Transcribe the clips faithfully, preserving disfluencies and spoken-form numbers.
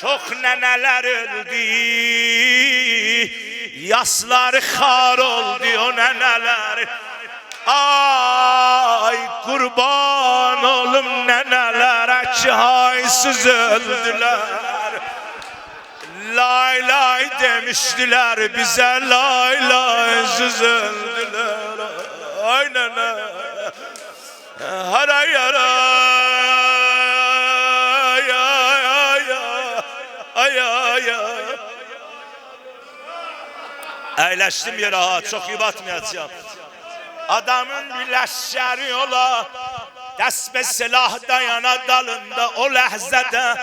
چوخ ننه‌لر اؤلدو، یاسلاری خوار اولدو او ننه‌لر. آی، قوربان اولوم ننه‌لره کی، هایسیز اؤلدولر. لای‌لای دئمیشدیلر بیزه، لای‌لای‌سیز اؤلدولر. آی ننه. هارای، هارای، آی، آی، آی، آی، آی. اَیلشدیم یئره ها، چوخ یوباتمایاجاغام. آدامین بیر لشکری اولا، دست به سلاح دایانا دالیندا، او لحظه‌ده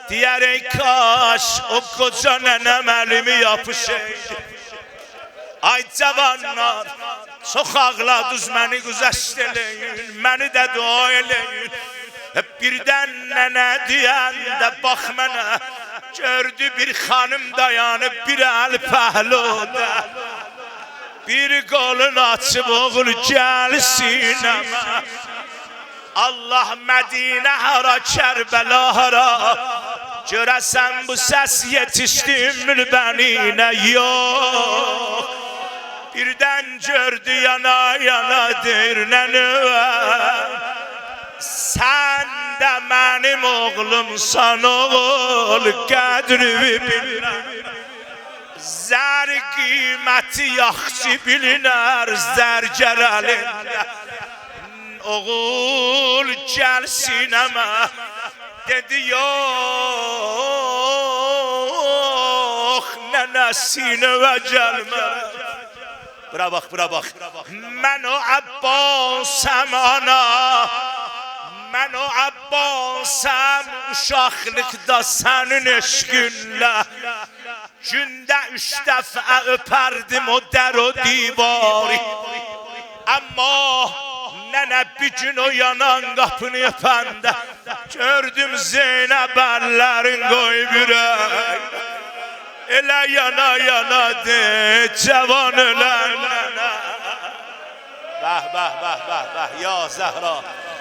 دئیر: «ای کاش او قوجا ننه‌م الیمی یاپیشایدی.» آی جاوانلار، چوخ آغلادینیز، منی گذشت ائله‌یین، منی ده دعا ائله‌یین. بیردن ننه دئینده باخ منه، گؤردو بیر خانیم دایانیب بیر ال پهلوده. بیر قولون آچیب: «اوغول، گل سینه‌مه.» الله، مدینه هارا، کربلا هارا؟ گؤره‌سن بو سس یئتیشدی ام‌البنینه؟ یوخ. بیردن گؤردو یانا یانا، دئییر: «ننه، سن ده منیم اوغلومسان، اوغول، قدریوی بیل. زر قیمتی یاخشی بیلینر زرگر الینده. اوغول، گل سینه‌مه.» دئدی: «یوخ، ننه، سینه‌وه گلمه‌رم.» بورا باخ، بورا باخ. من او عباسم، آنا. من او عباسم، اوشاقلیقدا سنین عشقینله گونده اوچ دفعه اؤپردیم او در و دیواری. اما ننه، بیر گون او یانان قاپینی اؤپنده گؤردوم زینب اللرین قویوب اورک. ائله یانا یانا دئ، جاوان اؤلن ننه. به، به، به، به، به، یا زهرا.